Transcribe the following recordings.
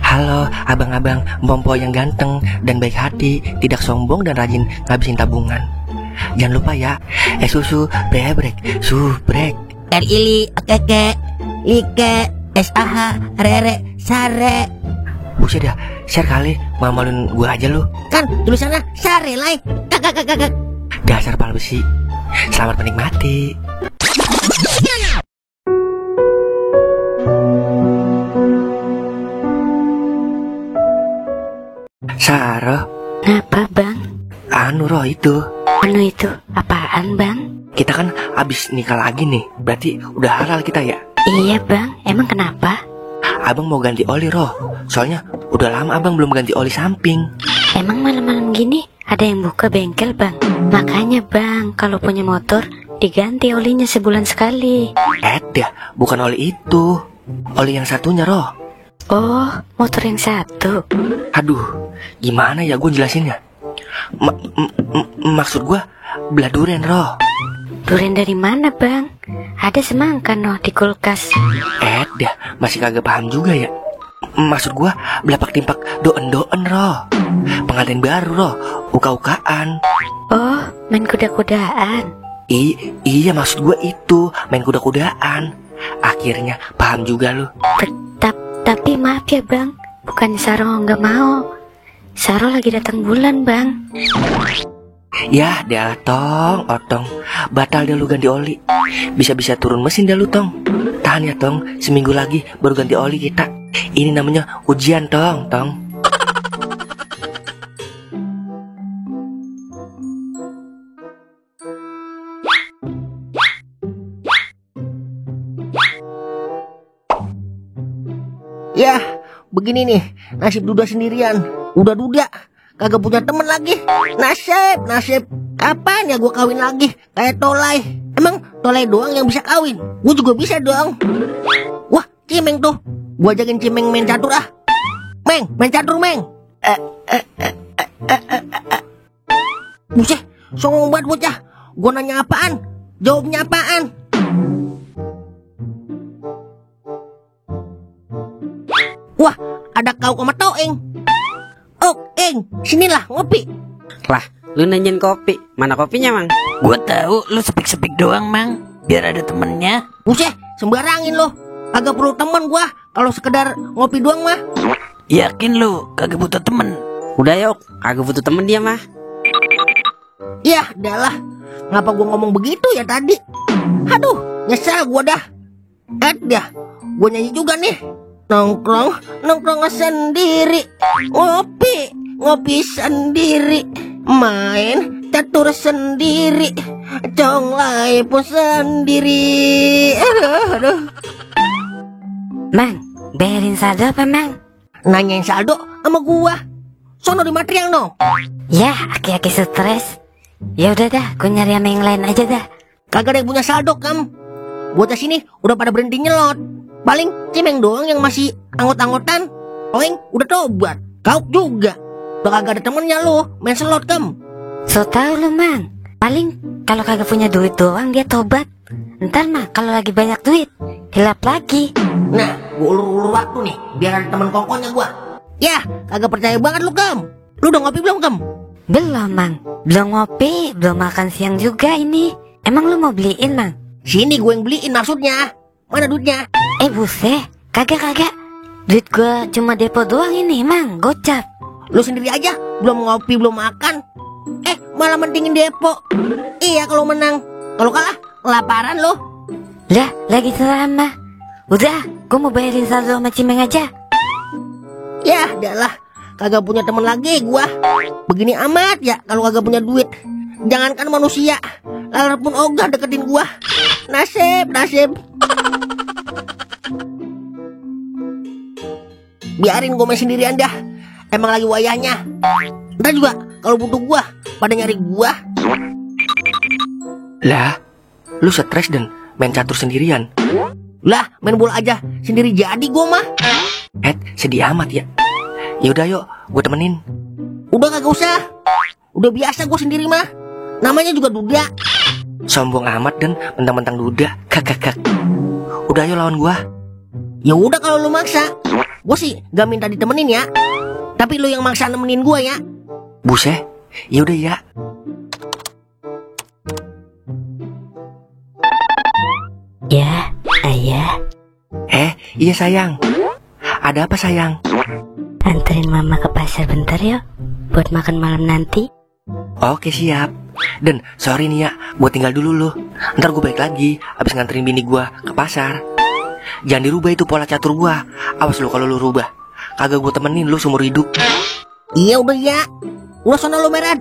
Halo abang-abang Mpompo yang ganteng dan baik hati, tidak sombong dan rajin ngabisin tabungan. Jangan lupa ya, susu brebrek, subrek. Ili, keke, like, sah, rere, sare. Buset dah, share kali, mamalin gua aja lu. Kan tulisannya sare lai. Kakak. Dasar pal besi. Selamat menikmati. Sarah. Apa bang? Anu roh itu. Anu itu apaan bang? Kita kan abis nikah lagi nih, berarti udah halal kita ya? Iya bang, emang kenapa? Abang mau ganti oli roh, soalnya udah lama abang belum ganti oli samping. Emang malam-malam gini ada yang buka bengkel bang? Makanya bang, kalau punya motor diganti olinya sebulan sekali. Dah, bukan oli itu, oli yang satunya roh. Oh, motor yang satu. Aduh, gimana ya gue jelasinnya? Maksud gue belah durian roh. Durian dari mana bang? Ada semangka noh di kulkas. Dah, masih kagak paham juga ya. Maksud gue belapak timpak doen roh. Pengantin baru roh, uka-ukaan. Oh, main kuda-kudaan. Iya maksud gue itu, main kuda-kudaan. Akhirnya paham juga lu. Tapi maaf ya bang, bukan Saro nggak mau. Saro lagi datang bulan bang. Yah dah tong, otong. Batal dah lu ganti oli. Bisa-bisa turun mesin dah lu tong. Tahan ya tong, seminggu lagi baru ganti oli kita. Ini namanya ujian tong. Yah, begini nih, nasib duda sendirian. Udah duda, kagak punya temen lagi. Nasib. Kapan ya gue kawin lagi? Kayak Tolai. Emang Tolai doang yang bisa kawin? Gue juga bisa dong. Wah, Cimeng tuh. Gue ajakin Cimeng main catur ah. Meng, main catur Meng. Buset, songong banget bocah. Gue nanya apaan? Jawabnya apaan? Wah, ada kau sama Toeng. Eng, sinilah ngopi. Lah, lu nanyain kopi. Mana kopinya, Mang? Gua tahu lu sepik-sepik doang, Mang. Biar ada temennya. Buset, sembarangin lo. Agak perlu temen gua. Kalau sekedar ngopi doang mah. Yakin lu kagak butuh temen? Udah yuk, kagak butuh temen dia mah. Yah, dah. Ngapa gua ngomong begitu ya tadi? Aduh, nyesel gua dah. Dah, gua nyanyi juga nih. Nongkrong sendiri. Ngopi sendiri. Main catur sendiri. Conglai pun sendiri. Aduh. Mang, bayarin saldo apa Mang? Nanyain saldo sama gua. Sono di material no. Ya, aki-aki stres. Ya udah dah, gue nyari sama yang lain aja dah. Kagak ada yang punya saldo kam. Bocah sini udah pada berhenti nyelot. Paling Cimeng doang yang masih anggot-anggotan. Toeng udah tobat. Kau juga. Udah kagak ada temennya lo main slot kam. So tau lu Mang. Paling kalau kagak punya duit doang dia tobat. Ntar mah kalau lagi banyak duit hilap lagi. Nah, gua ulur-ulur waktu nih biar ada temen kongkonya gua. Ya, kagak percaya banget lu kam. Lu udah ngopi belum kam? Belum Mang. Belum ngopi, belum makan siang juga ini. Emang lu mau beliin Mang? Sini gue yang beliin maksudnya. Mana duitnya? Buset, kagak. Duit gua cuma depo doang ini Mang, gocap. Lu sendiri aja belum ngopi belum makan. Malah mentingin depo. Iya kalau menang. Kalau kalah kelaparan lo. Lah, lagi selama. Udah, gua mau bayarin saldo sama Cimeng aja. Ya, dah. Kagak punya temen lagi gua. Begini amat ya kalau kagak punya duit. Jangankan manusia, lalat pun ogah deketin gua. Nasib. Biarin gue main sendirian dah. Emang lagi wayahnya. Ntar juga kalau butuh gua pada nyari gua. Lah, lu stres dan main catur sendirian. Lah, main bola aja sendiri jadi gua mah. Sedih amat ya. Yaudah yuk, gue temenin. Udah kagak usah. Udah biasa gua sendiri mah. Namanya juga duda. Sombong amat dan mentang-mentang duda. Kak. Udah yuk lawan gua. Ya udah kalau lu maksa. Gue sih gak minta ditemenin ya. Tapi lu yang maksa nemenin gue ya. Buset, ya udah ya. Ya, ayah, Iya sayang. Ada apa sayang? anterin mama ke pasar bentar yuk, buat makan malam nanti. Oke siap. Dan sorry nih ya, gue tinggal dulu loh. Ntar gue balik lagi abis nganterin bini gue ke pasar. Jangan dirubah itu pola catur gue. Awas lo kalau lu rubah, kagak gue temenin lu seumur hidup. Iya udah ya. Udah sana lu Merad.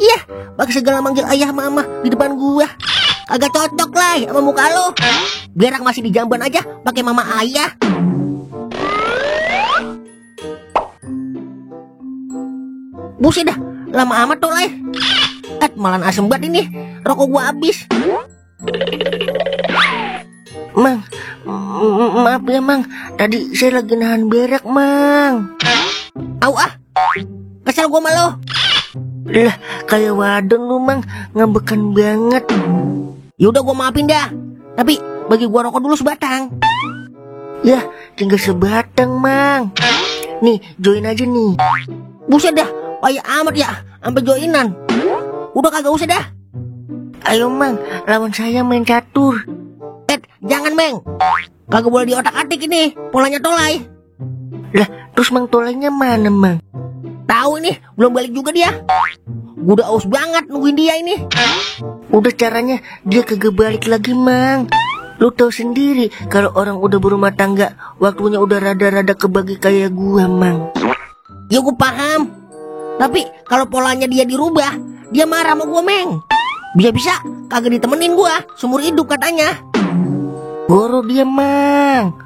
Iya, pakai segala manggil ayah mama di depan gua. Agak cocok lah sama muka lo. Berak masih di jamban aja pakai mama ayah. Buset dah, lama amat tuh lah. Malah asem banget ini. Rokok gua habis. Mang, maaf ya Mang. Tadi saya lagi nahan berak Mang. Au ah, kesel gua sama lo. Lah, kayak wadon lu Mang, ngambekan banget. Yaudah gua maafin dah. Tapi bagi gua rokok dulu sebatang. Ya, tinggal sebatang Mang. Nih, join aja nih. Buset dah, payah amat ya, sampai joinan. Udah kagak usah dah. Ayo Mang, lawan saya main catur. Jangan Meng. Kagak boleh di otak-atik ini, polanya Tolai. Lah, terus Mang Tolainya mana Mang? Tahu ini, belum balik juga dia. Gue udah aus banget nungguin dia ini. Udah caranya dia kagak balik lagi Mang. Lu tahu sendiri kalau orang udah berumah tangga, waktunya udah rada-rada kebagi kayak gua Mang. Ya gue paham. Tapi kalau polanya dia dirubah, dia marah sama gua Meng. Bisa-bisa kagak ditemenin gua seumur hidup katanya. Boro dia Mang.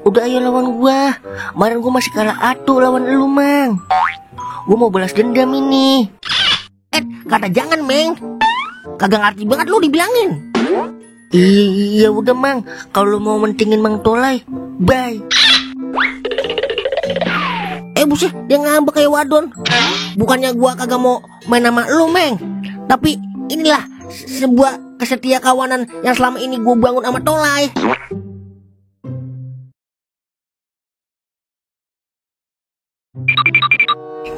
Udah ayo lawan gua. Kemarin gua masih kalah atuh lawan lu Mang. Gua mau balas dendam ini. Kata jangan Meng. Kagak ngerti banget lu dibilangin. Iya udah Mang. Kalau lu mau mentingin Mang Tolai, bye. Buset, dia ngambek kayak wadon. Bukannya gua kagak mau main sama lu Meng, tapi inilah sebuah kesetia kawanan yang selama ini gua bangun sama Tolai.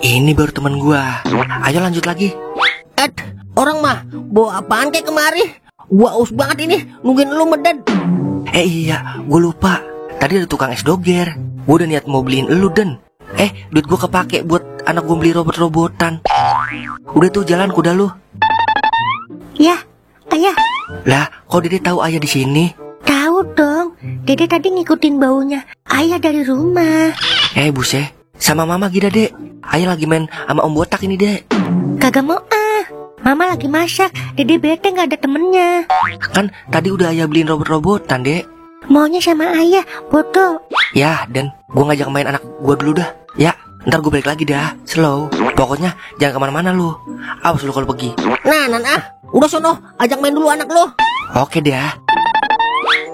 Ini baru teman gua. Ayo lanjut lagi. Orang mah bawa apaan kayak kemari? Gua aus banget ini nungguin lu medad. Iya, gua lupa. Tadi ada tukang es doger. Gua udah niat mau beliin lu Den. Duit gua kepake buat anak gua beli robot-robotan. Udah tuh jalan kuda lu. Ya, ayah. Lah, kok Dede tahu ayah di sini? Tahu dong, Dede tadi ngikutin baunya ayah dari rumah. Buset, sama mama gila Dek. Ayah lagi main sama om botak ini Dek. Kagak mau ah, mama lagi masak, Dede bete gak ada temennya. Kan tadi udah ayah beliin robot-robotan Dek. Maunya sama ayah, bodoh. Ya, Dan, gua ngajak main anak gua dulu dah. Ya, ntar gua balik lagi dah, slow. Pokoknya jangan kemana-mana lu. Awas lu kalau pergi. Nah, udah sono, ajak main dulu anak lu. Oke dah.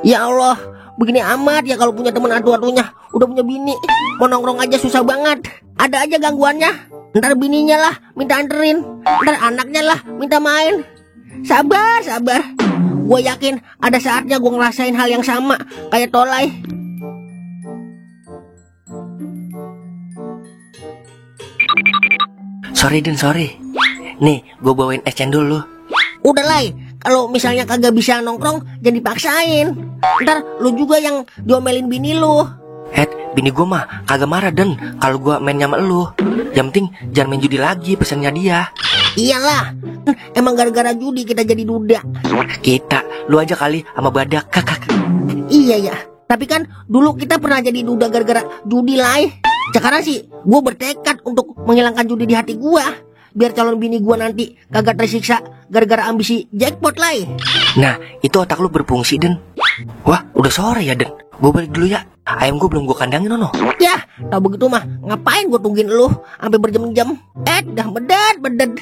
Ya Allah, begini amat ya kalau punya teman atu-atunya. Udah punya bini, mau nongkrong aja susah banget. Ada aja gangguannya. Ntar bininya lah minta anterin, ntar anaknya lah minta main. Sabar. Gue yakin ada saatnya gue ngerasain hal yang sama kayak Tolai. Sorry Den, sorry. Nih, gue bawain es cendol lu. Udah Lai, kalau misalnya kagak bisa nongkrong, jangan dipaksain. Ntar lu juga yang diomelin bini lu. Bini gue mah kagak marah Den kalau gue main sama lu. Yang penting jangan main judi lagi, pesannya dia. Iyalah, emang gara-gara judi kita jadi duda. Kita, lu aja kali sama badak kakak. Iya ya, tapi kan dulu kita pernah jadi duda gara-gara judi Lai. Sekarang sih gue bertekad untuk menghilangkan judi di hati gue, biar calon bini gue nanti kagak tersiksa gara-gara ambisi jackpot Lai. Nah, itu otak lu berfungsi Den. Wah, udah sore ya Den. Gue balik dulu ya. Ayam gue belum gue kandangin Nono. Ya, tau begitu mah ngapain gue tungguin lu sampai berjam-jam. Dah medad.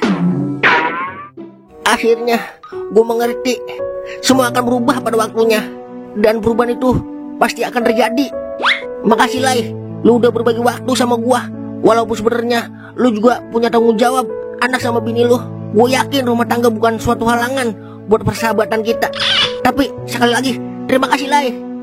Akhirnya gue mengerti, semua akan berubah pada waktunya. Dan perubahan itu pasti akan terjadi. Makasih Lai, lu udah berbagi waktu sama gue. Walaupun sebenarnya lu juga punya tanggung jawab anak sama bini lu. Gue yakin rumah tangga bukan suatu halangan buat persahabatan kita. Tapi sekali lagi, terima kasih Lai.